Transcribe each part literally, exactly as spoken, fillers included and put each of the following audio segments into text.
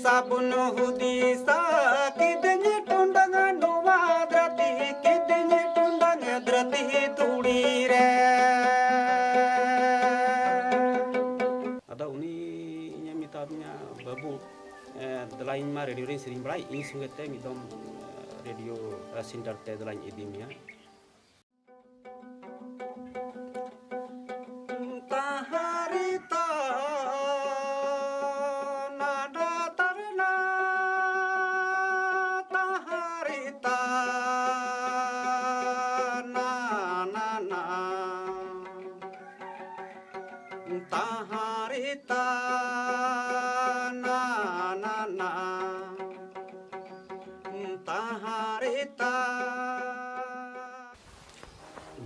ᱥᱟᱵᱩᱱ ᱦᱩᱫᱤᱥᱟ ᱠᱤᱫᱤᱧ ᱴᱩᱰᱟᱹᱝ ᱱᱚᱣᱟ ᱫᱷᱟᱹᱨᱛᱤ, ᱠᱤᱫᱤᱧ ᱴᱩᱰᱟᱹᱝ ᱫᱷᱟᱹᱨᱛᱤ ᱫᱷᱩᱲᱤ ᱨᱮ᱾ ᱟᱫᱚ ᱩᱱᱤ ᱤᱧᱮ ᱢᱮᱛᱟᱫᱤᱧᱟ, "ᱵᱟᱹᱵᱩ, ᱮ, ᱫᱮᱞᱟ ᱤᱧ ᱢᱟ ᱨᱮᱰᱤᱭᱳ ᱨᱮᱧ ᱥᱮᱨᱮᱧ ᱵᱟᱲᱟᱭ, ᱤᱧ ᱥᱚᱸᱜᱮ ᱛᱮ ᱢᱤᱫ ᱫᱚᱢ, ᱮ, ᱨᱮᱰᱤᱭᱳ, ᱮ, ᱥᱮᱱᱴᱟᱨ ᱛᱮ ᱫᱮᱞᱟᱧ ᱤᱫᱤ ᱢᱮᱭᱟ᱾" ᱛᱟᱦᱟᱨᱤ ᱛᱟ ᱱᱟᱰᱟ ᱛᱟᱨᱱᱟ, ᱛᱟᱦᱟᱨᱤ ᱛᱟ ᱱᱟ ᱱᱟ ᱱᱟ᱾ ᱛᱟᱦᱟᱨᱤ ᱛᱟ ᱱᱟ ᱱᱟ ᱱᱟ᱾ ᱛᱟᱦᱟᱨᱤ ᱛᱟ᱾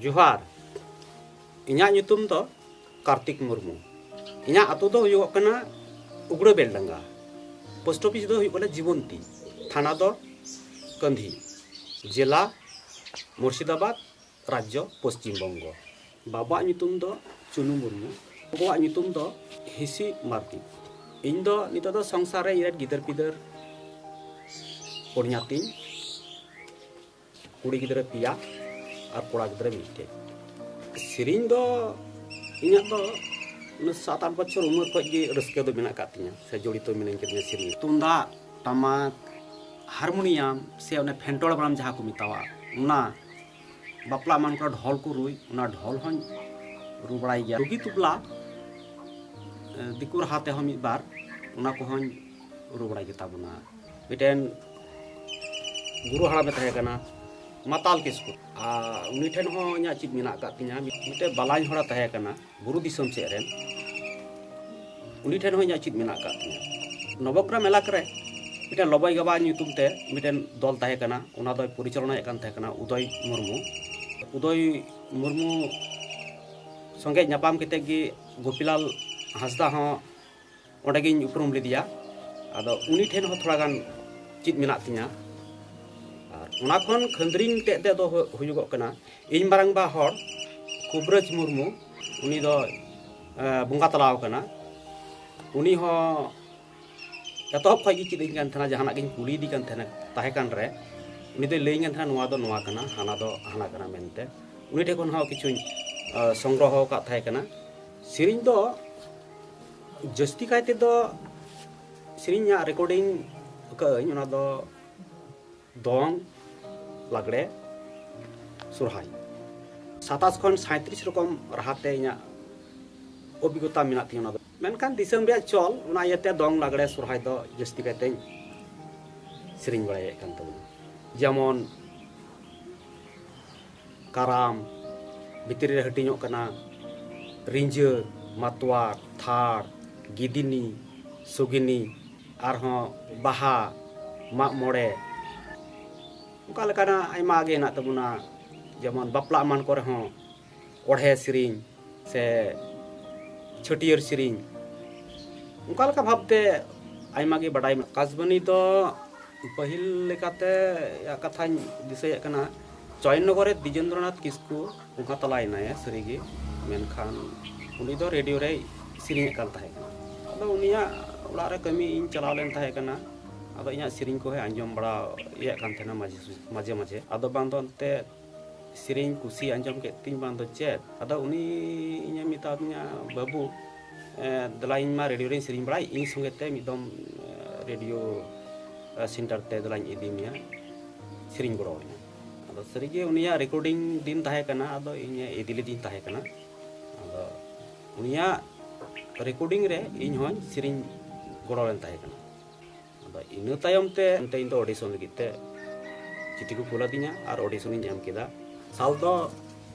ᱡᱚᱦᱟᱨ, ᱤᱧᱟᱹᱜ ᱧᱩᱛᱩᱢ ᱫᱚ ᱠᱟᱨᱛᱤᱠ ᱢᱩᱨᱢᱩ᱾ ᱤᱧᱟᱹᱜ ᱟᱹᱛᱩ ᱫᱚ ᱦᱩᱭᱩᱜᱚᱜ ᱠᱟᱱᱟ ᱩᱜᱽᱲᱟᱹ ᱵᱮᱞᱰᱟᱸᱜᱟ, ᱯᱳᱥᱴ ᱚᱯᱷᱤᱥ ᱫᱚ ᱦᱩᱭᱩᱜ ᱠᱟᱱᱟ ᱡᱤᱵᱚᱱᱛᱤ, ᱛᱷᱟᱱᱟ ᱫᱚ ᱠᱟᱹᱱᱫᱷᱤ, ᱡᱮᱞᱟ ᱢᱩᱨᱥᱤᱫᱟᱵᱟᱫᱽ, ᱨᱟᱡᱽᱡᱚ ᱯᱚᱥᱪᱤᱢ ᱵᱚᱝᱜᱚ᱾ ᱵᱟᱵᱟᱣᱟᱜ ᱧᱩᱛᱩᱢ ᱫᱚ ᱪᱩᱱᱩ ᱢᱩᱨᱢᱩ, ᱜᱚᱜᱚᱣᱟᱜ ᱧᱩᱛᱩᱢ ᱫᱚ ᱦᱤᱸᱥᱤ ᱢᱟᱨᱰᱤ᱾ ᱤᱧ ᱫᱚ ᱱᱤᱛᱚᱜ ᱫᱚ ᱥᱚᱝᱥᱟᱨ ᱨᱮ ᱤᱧ ᱨᱮᱱ ᱜᱤᱫᱟᱹᱨ ᱯᱤᱫᱟᱹᱨ ᱯᱩᱱᱭᱟ ᱛᱤᱧ, ᱠᱩᱲᱤ ᱜᱤᱫᱽᱨᱟᱹ ᱯᱮᱭᱟ ᱟᱨ ᱠᱚᱲᱟ ᱜᱤᱫᱽᱨᱟᱹ ᱢᱤᱫᱴᱮᱡ᱾ ᱥᱮᱨᱮᱧ ᱫᱚ ᱤᱧᱟᱹᱜ ᱫᱚ ᱚᱱᱟ ᱥᱟᱛ ᱟᱴ ᱵᱚᱪᱷᱚᱨ ᱩᱢᱮᱨ ᱠᱷᱚᱡ ᱜᱮ ᱨᱟᱹᱥᱠᱟᱹ ᱫᱚ ᱢᱮᱱᱟᱜ ᱟᱠᱟᱫ ᱛᱤᱧᱟᱹ, ᱥᱮ ᱡᱚᱲᱤᱛᱚ ᱢᱤᱱᱟᱹᱧ ᱠᱟᱫᱤᱧᱟ ᱥᱮᱨᱮᱧ᱾ ᱛᱩᱢᱫᱟᱜ, ᱴᱟᱢᱟᱠ, ᱦᱟᱨᱢᱳᱱᱤᱭᱟᱢ ᱥᱮ ᱚᱱᱮ ᱯᱷᱮᱱᱴᱚᱲ ᱵᱟᱱᱟᱢ ᱡᱟᱦᱟᱸ ᱠᱚ ᱢᱮᱛᱟᱣᱟᱜ, ᱚᱱᱟ ᱵᱟᱯᱞᱟ ᱮᱢᱟᱱ ᱠᱚᱨᱮ ᱰᱷᱚᱞ ᱠᱚ ᱨᱩᱭ, ᱚᱱᱟ ᱰᱷᱚᱞ ᱦᱚᱸᱧ ᱨᱩ ᱵᱟᱲᱟᱭ ᱜᱮᱭᱟ᱾ ᱨᱩᱜᱤ ᱛᱩᱵᱞᱟ, ᱮ, ᱫᱤᱠᱩ ᱨᱟᱦᱟ ᱛᱮᱦᱚᱸ ᱢᱤᱫ ᱵᱟᱨ ᱚᱱᱟ ᱠᱚᱦᱚᱸᱧ ᱨᱩ ᱵᱟᱲᱟᱭ ᱜᱮᱛᱟ ᱵᱚᱱᱟ᱾ ᱢᱤᱫᱴᱮᱱ ᱜᱩᱨᱩ ᱦᱟᱲᱟᱢᱮ ᱛᱟᱦᱮᱸ ᱠᱟᱱᱟ, ᱢᱟᱛᱟᱞ ᱠᱤᱥᱠᱩ, ᱟᱨ ᱩᱱᱤ ᱴᱷᱮᱱ ᱦᱚᱸ ᱤᱧᱟᱹᱜ ᱪᱮᱫ ᱢᱮᱱᱟᱜ ᱟᱠᱟᱫ ᱛᱤᱧᱟᱹ᱾ ᱢᱤᱫᱴᱮᱱ ᱵᱟᱞᱟᱧ ᱦᱚᱲᱮ ᱛᱟᱦᱮᱸ ᱠᱟᱱᱟ ᱵᱩᱨᱩ ᱫᱤᱥᱚᱢ ᱥᱮᱫ ᱨᱮᱱ, ᱩᱱᱤ ᱴᱷᱮᱱ ᱦᱚᱸ ᱤᱧᱟᱹᱜ ᱪᱮᱫ ᱢᱮᱱᱟᱜ ᱟᱠᱟᱫ ᱛᱤᱧᱟᱹ᱾ ᱱᱚᱵᱚᱜᱨᱟᱢ ᱮᱞᱟᱠᱟ ᱨᱮ ᱢᱤᱫᱴᱮᱱ ᱞᱚᱵᱚᱭ ᱜᱟᱵᱟ ᱧᱩᱛᱩᱢ ᱛᱮ ᱢᱤᱫᱴᱮᱱ ᱫᱚᱞ ᱛᱟᱦᱮᱸ ᱠᱟᱱᱟ, ᱚᱱᱟ ᱫᱚᱭ ᱯᱚᱨᱤᱪᱟᱞᱚᱱᱟᱭᱮᱫ ᱠᱟᱱ ᱛᱟᱦᱮᱸ ᱠᱟᱱᱟ ᱩᱫᱚᱭ ᱢᱩᱨᱢᱩ᱾ ᱩᱫᱚᱭ ᱢᱩᱨᱢᱩ ᱥᱚᱸᱜᱮ ᱧᱟᱯᱟᱢ ᱠᱟᱛᱮᱫ ᱜᱮ ᱜᱳᱯᱤᱞᱟᱞ ᱦᱟᱸᱥᱫᱟ ᱦᱚᱸ ᱚᱸᱰᱮ ᱜᱤᱧ ᱩᱯᱨᱩᱢ ᱞᱮᱫᱮᱭᱟ᱾ ᱟᱫᱚ ᱩᱱᱤ ᱴᱷᱮᱱ ᱦᱚᱸ ᱛᱷᱚᱲᱟ ᱜᱟᱱ ᱪᱮᱫ ᱢᱮᱱᱟᱜ ᱛᱤᱧᱟᱹ᱾ ᱟᱨ ᱚᱱᱟ ᱠᱷᱚᱱ ᱠᱷᱟᱹᱱᱫᱽᱨᱤᱝ ᱛᱮᱫ ᱛᱮᱫ ᱫᱚ ᱦᱩ-, ᱦᱩᱭᱩᱜᱚᱜ ᱠᱟᱱᱟ, ᱤᱧ ᱢᱟᱨᱟᱝᱵᱟ ᱦᱚᱲ ᱠᱩᱵᱨᱟᱹᱡᱽ ᱢᱩᱨᱢᱩ, ᱩᱱᱤ ᱫᱚ, ᱮ, ᱵᱚᱸᱜᱟ ᱛᱟᱞᱟᱣ ᱠᱟᱱᱟ᱾ ᱩᱱᱤ ᱦᱚᱸ ᱮᱛᱚᱦᱚᱵ ᱠᱷᱚᱱ ᱜᱮ ᱪᱮᱫ ᱟᱹᱧ ᱠᱟᱱ ᱛᱟᱦᱮᱱᱟ, ᱡᱟᱦᱟᱱᱟᱜ ᱜᱤᱧ ᱠᱩᱞᱤᱭᱮᱫᱮ ᱠᱟᱱ ᱛᱟᱦᱮᱱᱟ, ᱛᱟᱦᱮᱸ ᱠᱟᱱ ᱨᱮ ᱩᱱᱤ ᱫᱚᱭ ᱞᱟᱹᱭᱟᱹᱧ ᱠᱟᱱ ᱛᱟᱦᱮᱱᱟ, ᱱᱚᱣᱟ ᱫᱚ ᱱᱚᱣᱟ ᱠᱟᱱᱟ, ᱦᱟᱱᱟ ᱫᱚ ᱦᱟᱱᱟ ᱠᱟᱱᱟ ᱢᱮᱱᱛᱮ᱾ ᱩᱱᱤ ᱴᱷᱮᱱ ᱠᱷᱚᱱ ᱦᱚᱸ ᱠᱤᱪᱷᱩᱧ ᱥᱚᱝᱜᱨᱚᱦᱚ ᱟᱠᱟᱫ ᱛᱟᱦᱮᱸ ᱠᱟᱱᱟ᱾ ᱥᱮᱨᱮᱧ ᱫᱚ ᱡᱟᱹᱥᱛᱤ ᱠᱟᱭ ᱛᱮᱫᱚ ᱥᱮᱨᱮᱧᱟᱜ ᱨᱮᱠᱚᱨᱰᱤᱝ ᱟᱠᱟᱫ ᱟᱹᱧ, ᱚᱱᱟ ᱫᱚ ᱫᱚᱝ, ᱞᱟᱜᱽᱲᱮ, ᱥᱚᱨᱦᱟᱭ᱾ ᱥᱟᱛᱟᱥ ᱠᱷᱚᱱ ᱥᱟᱸᱭᱛᱨᱤᱥ ᱨᱚᱠᱚᱢ ᱨᱟᱦᱟᱛᱮ ᱤᱧᱟᱹᱜ ᱚᱵᱷᱤᱜᱽᱜᱚᱛᱟ ᱢᱮᱱᱟᱜ ᱛᱤᱧᱟᱹ᱾ ᱚᱱᱟ ᱫᱚ ᱢᱮᱱᱠᱷᱟᱱ ᱫᱤᱥᱚᱢ ᱨᱮᱭᱟᱜ ᱪᱚᱞ, ᱚᱱᱟ ᱤᱭᱟᱹᱛᱮ ᱫᱚᱝ, ᱞᱟᱜᱽᱲᱮ, ᱥᱚᱨᱦᱟᱭ ᱫᱚ ᱡᱟᱹᱥᱛᱤ ᱠᱟᱭᱛᱮᱧ ᱥᱮᱨᱮᱧ ᱵᱟᱲᱟᱭᱮᱫ ᱠᱟᱱ ᱛᱟᱵᱚᱱᱟ᱾ ᱡᱮᱢᱚᱱ ᱠᱟᱨᱟᱢ ᱵᱷᱤᱛᱨᱤ ᱨᱮ ᱦᱟᱹᱴᱤᱧᱚᱜ ᱠᱟᱱᱟ ᱨᱤᱸᱡᱟᱹ, ᱢᱟᱛᱣᱟᱨ, ᱛᱷᱟᱲ, ᱜᱤᱫᱤᱱᱤ, ᱥᱩᱜᱤᱱᱤ, ᱟᱨᱦᱚᱸ ᱵᱟᱦᱟ, ᱢᱟᱜ ᱢᱚᱬᱮ, ᱚᱱᱠᱟ ᱞᱮᱠᱟᱱᱟᱜ ᱟᱭᱢᱟ ᱜᱮ ᱦᱮᱱᱟᱜ ᱛᱟᱵᱚᱱᱟ᱾ ᱡᱮᱢᱚᱱ ᱵᱟᱯᱞᱟ ᱮᱢᱟᱱ ᱠᱚᱨᱮ ᱦᱚᱸ ᱚᱬᱦᱮ ᱥᱮᱨᱮᱧ ᱥᱮ ᱪᱷᱟᱹᱴᱭᱟᱹᱨ ᱥᱮᱨᱮᱧ, ᱚᱱᱠᱟ ᱞᱮᱠᱟ ᱵᱷᱟᱵᱽᱛᱮ ᱟᱭᱢᱟ ᱜᱮ ᱵᱟᱰᱟᱭ ᱢᱮᱱᱟᱜᱼᱟ᱾ ᱟᱠᱟᱥᱵᱟᱱᱤ ᱫᱚ ᱯᱟᱹᱦᱤᱞ ᱞᱮᱠᱟᱛᱮ ᱠᱟᱛᱷᱟᱧ ᱫᱤᱥᱟᱹᱭᱮᱫ ᱠᱟᱱᱟ, ᱪᱚᱭᱚᱱᱱᱚᱜᱚᱨ ᱨᱮ ᱫᱤᱡᱮᱱᱫᱨᱚᱱᱟᱛᱷ ᱠᱤᱥᱠᱩ ᱵᱚᱸᱜᱟ ᱛᱟᱞᱟᱭᱮᱱᱟᱭ ᱥᱟᱹᱨᱤᱜᱮ, ᱢᱮᱱᱠᱷᱟᱱ ᱩᱱᱤ ᱫᱚ ᱨᱮᱰᱤᱭᱳ ᱨᱮᱭ ᱥᱮᱨᱮᱧᱮᱫ ᱠᱟᱱ ᱛᱟᱦᱮᱸ ᱠᱟᱱᱟ᱾ ᱟᱫᱚ ᱩᱱᱤᱭᱟᱜ ᱚᱲᱟᱜ ᱨᱮ ᱠᱟᱹᱢᱤ ᱤᱧ ᱪᱟᱞᱟᱣ ᱞᱮᱱ ᱛᱟᱦᱮᱸ ᱠᱟᱱᱟ᱾ ᱟᱫᱚ ᱤᱧᱟᱹᱜ ᱥᱮᱨᱮᱧ ᱠᱚᱦᱚᱸᱭ ᱟᱸᱡᱚᱢ ᱵᱟᱲᱟᱭᱮᱫ ᱠᱟᱱ ᱛᱟᱦᱮᱱᱟ ᱢᱟᱡᱷᱮ ᱢᱟᱡᱷᱮ ᱢᱟᱡᱷᱮ᱾ ᱟᱫᱚ ᱵᱟᱝ ᱫᱚ ᱮᱱᱛᱮ ᱥᱮᱨᱮᱧ ᱠᱩᱥᱤ ᱟᱸᱡᱚᱢ ᱠᱮᱫ ᱛᱤᱧ ᱵᱟᱝ ᱫᱚ ᱪᱮᱫ, ᱟᱫᱚ ᱩᱱᱤ ᱤᱧᱮ ᱢᱮᱛᱟᱫᱤᱧᱟ, "ᱵᱟᱹᱵᱩ, ᱮ, ᱫᱮᱞᱟ ᱤᱧ ᱢᱟ ᱨᱮᱰᱤᱭᱳ ᱨᱮᱧ ᱥᱮᱨᱮᱧ ᱵᱟᱲᱟᱭ, ᱤᱧ ᱥᱚᱸᱜᱮ ᱛᱮ ᱢᱤᱫ ᱫᱚᱢ, ᱮ, ᱨᱮᱰᱤᱭᱳ, ᱮ, ᱥᱮᱱᱴᱟᱨ ᱛᱮ ᱫᱮᱞᱟᱧ ᱤᱫᱤ ᱢᱮᱭᱟ, ᱥᱮᱨᱮᱧ ᱜᱚᱲᱚ ᱟᱹᱧᱟ᱾" ᱟᱫᱚ ᱥᱟᱹᱨᱤᱜᱮ ᱩᱱᱤᱭᱟᱜ ᱨᱮᱠᱚᱨᱰᱤᱝ ᱫᱤᱱ ᱛᱟᱦᱮᱸ ᱠᱟᱱᱟ, ᱟᱫᱚ ᱤᱧᱮ ᱤᱫᱤ ᱞᱤᱫᱤᱧ ᱛᱟᱦᱮᱸ ᱠᱟᱱᱟ᱾ ᱟᱫᱚ ᱩᱱᱤᱭᱟᱜ ᱨᱮᱠᱚᱨᱰᱤᱝ ᱨᱮ ᱤᱧ ᱦᱚᱸᱧ ᱥᱮᱨᱮᱧ ᱜᱚᱲᱚ ᱞᱮᱱ ᱛᱟᱦᱮᱸ ᱠᱟᱱᱟ᱾ ᱟᱫᱚ ᱤᱱᱟᱹ ᱛᱟᱭᱚᱢ ᱛᱮ ᱚᱱᱛᱮ ᱤᱧ ᱫᱚ ᱚᱰᱤᱥᱚᱱ ᱞᱟᱹᱜᱤᱫ ᱛᱮ ᱪᱤᱴᱷᱤ ᱠᱚ ᱠᱩᱞ ᱟᱹᱫᱤᱧᱟ ᱟᱨ ᱚᱰᱤᱥᱚᱱ ᱤᱧ ᱮᱢ ᱠᱮᱫᱟ᱾ ᱥᱟᱞ ᱫᱚ,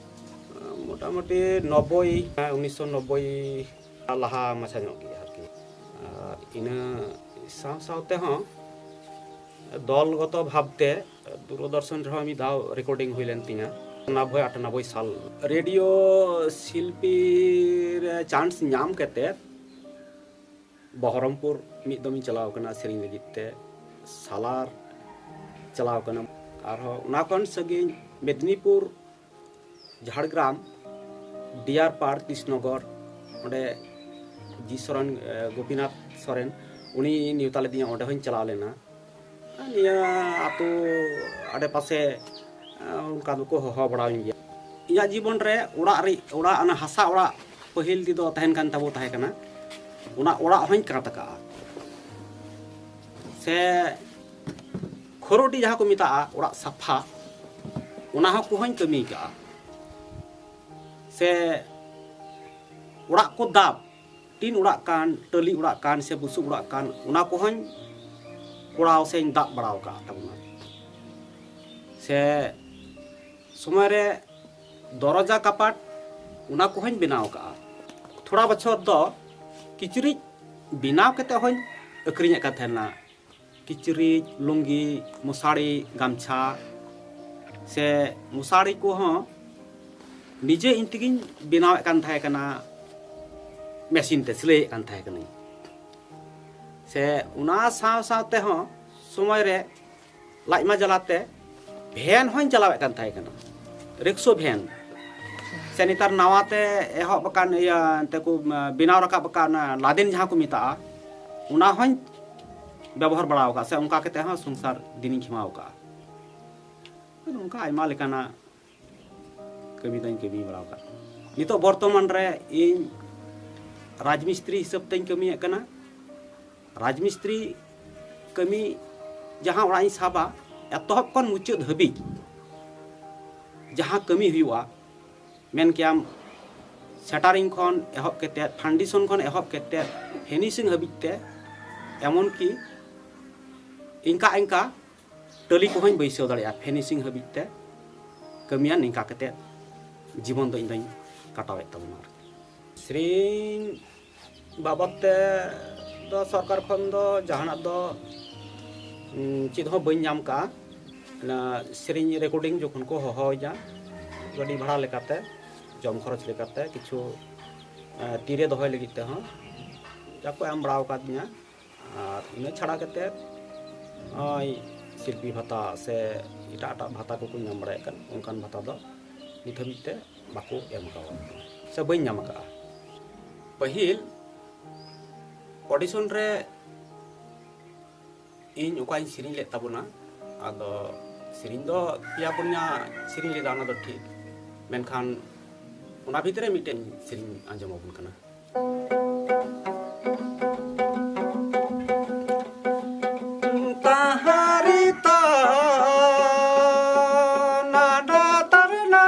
ᱟᱸ, ᱢᱚᱴᱟᱢᱩᱴᱤ ᱱᱚᱵᱵᱳᱭ, ᱦᱮᱸ, ᱩᱱᱤᱥᱥᱚ ᱱᱚᱵᱵᱳᱭ ᱞᱟᱦᱟ ᱢᱟᱪᱷᱟ ᱧᱚᱜ ᱜᱮᱭᱟ ᱟᱨᱠᱤ᱾ ᱟᱨ ᱤᱱᱟᱹ ᱥᱟᱶ ᱥᱟᱶ ᱛᱮᱦᱚᱸ ᱫᱚᱞᱜᱚᱛᱚ ᱵᱷᱟᱵᱽᱛᱮ ᱫᱩᱨᱚᱫᱚᱨᱥᱚᱱ ᱨᱮᱦᱚᱸ ᱢᱤᱫ ᱫᱷᱟᱣ ᱨᱮᱠᱚᱨᱰᱤᱝ ᱦᱩᱭ ᱞᱮᱱ ᱛᱤᱧᱟ, ᱱᱚᱵᱵᱳᱭ ᱟᱴᱟᱱᱚᱵᱵᱳᱭ ᱥᱟᱞ᱾ ᱨᱮᱰᱤᱭᱳ ᱥᱤᱞᱯᱤ ᱨᱮ ᱪᱟᱱᱥ ᱧᱟᱢ ᱠᱟᱛᱮ ᱵᱚᱦᱚᱨᱚᱢᱯᱩᱨ ᱢᱤᱫ ᱫᱚᱢᱤᱧ ᱪᱟᱞᱟᱣ ᱠᱟᱱᱟ ᱥᱮᱨᱮᱧ ᱞᱟᱹᱜᱤᱫ ᱛᱮ, ᱥᱟᱞᱟᱨ ᱪᱟᱞᱟᱣ ᱠᱟᱱᱟ, ᱟᱨᱦᱚᱸ ᱚᱱᱟ ᱠᱷᱚᱱ ᱥᱟᱺᱜᱤᱧ ᱢᱮᱫᱽᱱᱤᱯᱩᱨ, ᱡᱷᱟᱲᱜᱨᱟᱢ, ᱰᱤᱭᱟᱨ ᱯᱟᱨᱠ, ᱠᱨᱤᱥᱱᱚᱜᱚᱨ, ᱚᱸᱰᱮ ᱡᱤ ᱥᱚᱨᱮᱱ, ᱮ, ᱜᱳᱯᱤᱱᱟᱛᱷ ᱥᱚᱨᱮᱱ, ᱩᱱᱤ ᱱᱮᱣᱛᱟ ᱞᱮᱫᱤᱧᱟ, ᱚᱸᱰᱮ ᱦᱚᱸᱧ ᱪᱟᱞᱟᱣ ᱞᱮᱱᱟ᱾ ᱱᱤᱭᱟᱹ ᱟᱹᱛᱩ ᱟᱰᱮᱯᱟᱥᱮ, ᱟᱸ, ᱚᱱᱠᱟ ᱫᱚᱠᱚ ᱦᱚᱦᱚ ᱵᱟᱲᱟᱣᱟᱹᱧ ᱜᱮᱭᱟ᱾ ᱤᱧᱟᱹᱜ ᱡᱤᱵᱚᱱ ᱨᱮ ᱚᱲᱟᱜ ᱨᱮ, ᱚᱲᱟᱜ, ᱚᱱᱟ ᱦᱟᱥᱟ ᱚᱲᱟᱜ ᱯᱟᱹᱦᱤᱞ ᱛᱮᱫᱚ ᱛᱟᱦᱮᱱ ᱠᱟᱱ ᱛᱟᱵᱚ ᱛᱟᱦᱮᱸ ᱠᱟᱱᱟ, ᱚᱱᱟ ᱚᱲᱟᱜ ᱦᱚᱸᱧ ᱠᱟᱸᱛ ᱟᱠᱟᱜᱼᱟ᱾ ᱥᱮ ᱠᱷᱚᱨᱚᱰᱤ ᱡᱟᱦᱟᱸ ᱠᱚ ᱢᱮᱛᱟᱜᱼᱟ, ᱚᱲᱟᱜ ᱥᱟᱯᱷᱟ, ᱚᱱᱟ ᱦᱚᱸ ᱠᱚᱦᱚᱸᱧ ᱠᱟᱹᱢᱤ ᱠᱟᱜᱼᱟ᱾ ᱥᱮ ᱚᱲᱟᱜ ᱠᱚ ᱫᱟᱵ, ᱴᱤᱱ ᱚᱲᱟᱜ ᱠᱟᱱ, ᱴᱟᱹᱞᱤ ᱚᱲᱟᱜ ᱠᱟᱱ, ᱥᱮ ᱵᱩᱥᱩᱵ ᱚᱲᱟᱜ ᱠᱟᱱ, ᱚᱱᱟ ᱠᱚᱦᱚᱸᱧ ᱠᱚᱲᱟᱣ ᱥᱮᱧ ᱫᱟᱵ ᱵᱟᱲᱟᱣ ᱠᱟᱜ ᱛᱟᱵᱚᱱᱟ᱾ ᱥᱮ ᱥᱚᱢᱚᱭ ᱨᱮ ᱫᱚᱨᱚᱡᱟ ᱠᱟᱯᱟᱴ, ᱚᱱᱟ ᱠᱚᱦᱚᱸᱧ ᱵᱮᱱᱟᱣ ᱠᱟᱜᱼᱟ᱾ ᱛᱷᱚᱲᱟ ᱵᱚᱪᱷᱚᱨ ᱫᱚ ᱠᱤᱪᱨᱤᱡ ᱵᱮᱱᱟᱣ ᱠᱟᱛᱮ ᱦᱚᱸᱧ ᱟᱹᱠᱷᱨᱤᱧᱮᱫ ᱠᱟᱱ ᱛᱟᱦᱮᱱᱟ᱾ ᱠᱤᱪᱨᱤᱡ, ᱞᱩᱝᱜᱤ, ᱢᱚᱥᱟᱨᱤ, ᱜᱟᱢᱪᱷᱟ, ᱥᱮ ᱢᱚᱥᱟᱨᱤ ᱠᱚᱦᱚᱸ ᱱᱤᱡᱮ ᱤᱧ ᱛᱮᱜᱮᱧ ᱵᱮᱱᱟᱣᱮᱫ ᱠᱟᱱ ᱛᱟᱦᱮᱸ ᱠᱟᱱᱟ, ᱢᱮᱥᱤᱱ ᱛᱮ ᱥᱤᱞᱟᱹᱭᱮᱫ ᱠᱟᱱ ᱛᱟᱦᱮᱸ ᱠᱟᱹᱱᱟᱹᱧ᱾ ᱥᱮ ᱚᱱᱟ ᱥᱟᱶ ᱥᱟᱶ ᱛᱮᱦᱚᱸ ᱥᱚᱢᱚᱭ ᱨᱮ ᱞᱟᱡ ᱢᱟ ᱡᱟᱞᱟᱛᱮ ᱵᱷᱮᱱ ᱦᱚᱸᱧ ᱪᱟᱞᱟᱣᱮᱫ ᱠᱟᱱ ᱛᱟᱦᱮᱸ ᱠᱟᱱᱟ, ᱨᱤᱠᱥᱚ ᱵᱷᱮᱱ᱾ ᱥᱮ ᱱᱮᱛᱟᱨ ᱱᱟᱣᱟ ᱛᱮ ᱮᱦᱚᱵ ᱟᱠᱟᱱ, ᱤᱭᱟᱹ, ᱛᱮᱠᱚ, ᱵᱮᱱᱟᱣ ᱨᱟᱠᱟᱵ ᱟᱠᱟᱱ ᱚᱱᱟ ᱞᱟᱫᱮᱱ ᱡᱟᱦᱟᱸ ᱠᱚ ᱢᱮᱛᱟᱜᱼᱟ, ᱚᱱᱟ ᱦᱚᱸᱧ ᱵᱮᱵᱚᱦᱟᱨ ᱵᱟᱲᱟᱣ ᱟᱠᱟᱫᱼᱟ᱾ ᱥᱮ ᱚᱱᱠᱟ ᱠᱟᱛᱮ ᱦᱚᱸ ᱥᱚᱝᱥᱟᱨ ᱫᱤᱱᱤᱧ ᱠᱷᱮᱢᱟᱣ ᱟᱠᱟᱫᱼᱟ᱾ ᱱᱚᱝᱠᱟ ᱟᱭᱢᱟ ᱞᱮᱠᱟᱱᱟᱜ ᱠᱟᱹᱢᱤ ᱫᱚᱧ ᱠᱟᱹᱢᱤ ᱵᱟᱲᱟᱣ ᱟᱠᱟᱫ᱾ ᱱᱤᱛᱚᱜ ᱵᱚᱨᱛᱚᱢᱟᱱ ᱨᱮ ᱤᱧ ᱨᱟᱡᱽᱢᱤᱥᱛᱨᱤ ᱦᱤᱥᱟᱹᱵ ᱛᱮᱧ ᱠᱟᱹᱢᱤᱭᱮᱫ ᱠᱟᱱᱟ᱾ ᱨᱟᱡᱽᱢᱤᱥᱛᱨᱤ ᱠᱟᱹᱢᱤ, ᱡᱟᱦᱟᱸ ᱚᱲᱟᱜ ᱤᱧ ᱥᱟᱵᱟ, ᱮᱛᱚᱦᱚᱵ ᱠᱷᱚᱱ ᱢᱩᱪᱟᱹᱫ ᱦᱟᱹᱵᱤᱡ ᱡᱟᱦᱟᱸ ᱠᱟᱹᱢᱤ ᱦᱩᱭᱩᱜᱼᱟ, ᱢᱮᱱ ᱠᱮᱭᱟᱢ ᱥᱮᱴᱟᱨᱤᱝ ᱠᱷᱚᱱ ᱮᱦᱚᱵ ᱠᱟᱛᱮᱫ, ᱯᱷᱟᱣᱩᱱᱰᱮᱥᱚᱱ ᱠᱷᱚᱱ ᱮᱦᱚᱵ ᱠᱟᱛᱮᱫ, ᱯᱷᱤᱱᱤᱥᱤᱝ ᱦᱟᱹᱵᱤᱡ ᱛᱮ, ᱮᱢᱚᱱ ᱠᱤ ᱤᱱᱠᱟ ᱤᱱᱠᱟ ᱴᱟᱹᱞᱤ ᱠᱚᱦᱚᱸᱧ ᱵᱟᱹᱭᱥᱟᱹᱣ ᱫᱟᱲᱮᱭᱟᱜᱼᱟ, ᱯᱷᱤᱱᱤᱥᱤᱝ ᱦᱟᱹᱵᱤᱡ ᱛᱮ ᱠᱟᱹᱢᱤᱭᱟ᱾ ᱱᱤᱝᱠᱟ ᱠᱟᱛᱮᱫ ᱡᱤᱵᱚᱱ ᱫᱚ ᱤᱧ ᱫᱚᱧ ᱠᱟᱴᱟᱣᱮᱫ ᱛᱟᱵᱚᱱᱟ ᱟᱨᱠᱤ᱾ ᱥᱮᱨᱮᱧ ᱵᱟᱵᱚᱫ ᱛᱮ ᱫᱚ ᱥᱚᱨᱠᱟᱨ ᱠᱷᱚᱱ ᱫᱚ ᱡᱟᱦᱟᱱᱟᱜ ᱫᱚ, ᱩᱸ, ᱪᱮᱫ ᱦᱚᱸ ᱵᱟᱹᱧ ᱧᱟᱢ ᱠᱟᱜᱼᱟ᱾ ᱚᱱᱟ ᱥᱮᱨᱮᱧ ᱨᱮᱠᱚᱨᱰᱤᱝ ᱡᱚᱠᱷᱚᱱ ᱠᱚ ᱦᱚᱦᱚᱣᱟᱹᱧᱟ, ᱜᱟᱹᱰᱤ ᱵᱷᱟᱲᱟ ᱞᱮᱠᱟᱛᱮ, ᱡᱚᱢ ᱠᱷᱚᱨᱚᱪ ᱞᱮᱠᱟᱛᱮ ᱠᱤᱪᱷᱩ, ᱮ, ᱛᱤᱨᱮ ᱫᱚᱦᱚᱭ ᱞᱟᱹᱜᱤᱫ ᱛᱮᱦᱚᱸ ᱡᱟ ᱠᱚ ᱮᱢ ᱵᱟᱲᱟ ᱟᱠᱟᱫᱤᱧᱟ᱾ ᱟᱨ ᱤᱱᱟᱹ ᱪᱷᱟᱲᱟ ᱠᱟᱛᱮᱫ ᱱᱚᱜᱼᱚᱭ ᱥᱤᱞᱯᱤ ᱵᱷᱟᱛᱟ ᱥᱮ ᱮᱴᱟᱜ ᱮᱴᱟᱜ ᱵᱷᱟᱛᱟ ᱠᱚᱠᱚ ᱧᱟᱢ ᱵᱟᱲᱟᱭᱮᱫ ᱠᱟᱱ, ᱚᱱᱠᱟᱱ ᱵᱷᱟᱛᱟ ᱫᱚ ᱱᱤᱛ ᱦᱟᱹᱵᱤᱡ ᱛᱮ ᱵᱟᱠᱚ ᱮᱢ ᱠᱟᱣᱟ ᱥᱮ ᱵᱟᱹᱧ ᱧᱟᱢ ᱟᱠᱟᱫᱼᱟ᱾ ᱯᱟᱹᱦᱤᱞ ᱚᱰᱤᱥᱚᱱ ᱨᱮ ᱤᱧ ᱚᱠᱟᱧ ᱥᱮᱨᱮᱧ ᱞᱮᱫ ᱛᱟᱵᱚᱱᱟ, ᱟᱫᱚ ᱥᱮᱨᱮᱧ ᱫᱚ ᱯᱮᱭᱟ ᱯᱩᱱᱭᱟ ᱥᱮᱨᱮᱧ ᱞᱮᱫᱟ, ᱚᱱᱟ ᱫᱚ ᱴᱷᱤᱠ, ᱢᱮᱱᱠᱷᱟᱱ ᱚᱱᱟ ᱵᱷᱤᱛᱨᱤ ᱨᱮ ᱢᱤᱫᱴᱮᱱ ᱥᱮᱨᱮᱧ ᱟᱸᱡᱚᱢ ᱟᱵᱚᱱ ᱠᱟᱱᱟ᱾ ᱛᱟᱦᱟᱨᱤ ᱛᱟ ᱱᱟᱰᱟ ᱛᱟᱨᱱᱟ,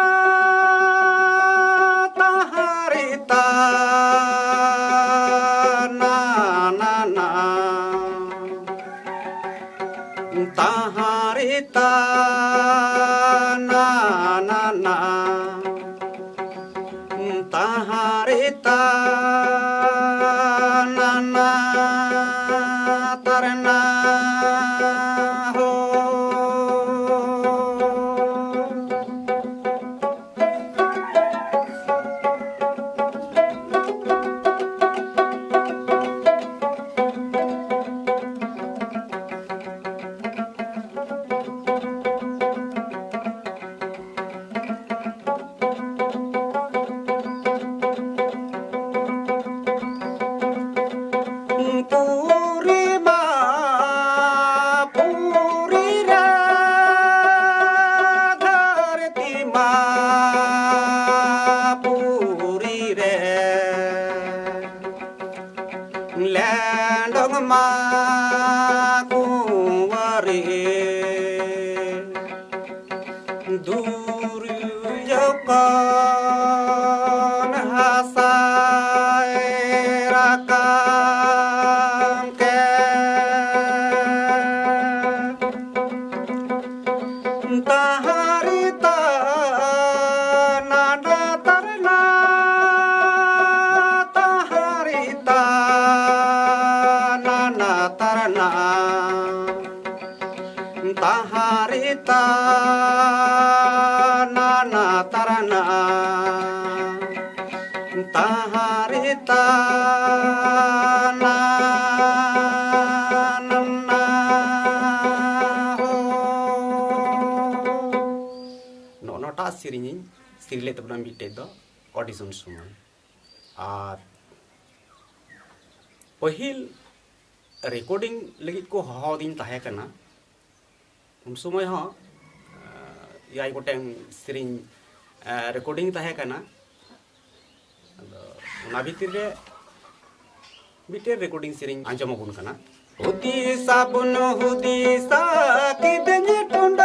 ᱛᱟᱦᱟᱨᱤ ᱛᱟ ᱱᱟ ᱱᱟ ᱱᱟ᱾ ᱛᱟᱦᱟᱨᱤ ᱛᱟ ᱱᱟ ᱱᱟ ᱱᱟ᱾ ᱛᱟᱦᱟᱨᱤ ᱛᱟ ᱱᱟ ᱱᱟ ᱛᱟᱨᱱᱟ ᱦᱳ᱾ ᱯᱩᱨᱤ ᱢᱟ ᱯᱩᱨᱤ ᱨᱮ, ᱫᱷᱟᱹᱨᱛᱤ ᱢᱟ ᱯᱩᱨᱤ ᱨᱮ, ᱞᱮᱸᱰᱚᱝ ᱢᱟ ᱠᱩᱸᱣᱟᱨᱤ᱾ ᱫᱩᱨᱡᱚᱠᱷᱚᱱ ᱦᱟᱥᱟᱭ ᱨᱟᱠᱟᱢ ᱠᱮᱫ, ᱛᱟᱦᱟᱨᱤ ᱛᱟ ᱱᱟᱰᱟ ᱛᱟᱨᱱᱟ, ᱛᱟᱦᱟᱨᱤ ᱛᱟ ᱱᱟᱰᱟ ᱛᱟᱨᱱᱟ᱾ ᱛᱟᱦᱟᱨᱤ ᱛᱟ ᱱᱟᱰᱟ ᱛᱟᱨᱱᱟ, ᱛᱟᱦᱟᱨᱤ ᱛᱟ ᱱᱟᱰᱟ ᱦᱳ᱾ ᱱᱚᱜᱼᱚ ᱱᱚᱣᱟᱴᱟᱜ ᱥᱮᱨᱮᱧ ᱤᱧ ᱥᱮᱨᱮᱧ ᱞᱮᱫ ᱛᱟᱵᱚᱱᱟ ᱢᱤᱫᱴᱮᱡ ᱫᱚ audition ᱥᱚᱢᱚᱭ᱾ ᱟᱨ ᱯᱟᱹᱦᱤᱞ ᱨᱮᱠᱚᱨᱰᱤᱝ ᱞᱟᱹᱜᱤᱫ ᱠᱚ ᱦᱚᱦᱚ ᱟᱹᱫᱤᱧ ᱛᱟᱦᱮᱸ ᱠᱟᱱᱟ᱾ ᱩᱱ ᱥᱚᱢᱚᱭ ᱦᱚᱸ ᱮᱭᱟᱭ ᱜᱚᱴᱮᱱ ᱥᱮᱨᱮᱧ ᱨᱮᱠᱚᱨᱰᱤᱝ ᱛᱟᱦᱮᱸ ᱠᱟᱱᱟ᱾ ᱟᱫᱚ ᱚᱱᱟ ᱵᱷᱤᱛᱤᱨ ᱨᱮ ᱢᱤᱫᱴᱮᱱ ᱨᱮᱠᱚᱨᱰᱤᱝ ᱥᱮᱨᱮᱧ ᱟᱸᱡᱚᱢ ᱟᱵᱚᱱ ᱠᱟᱱᱟ᱾ ᱦᱩᱫᱤᱥ ᱟᱵᱚᱱ ᱦᱩᱫᱤᱥᱟ ᱠᱤᱫᱟᱹᱧ ᱴᱚᱸᱰᱟ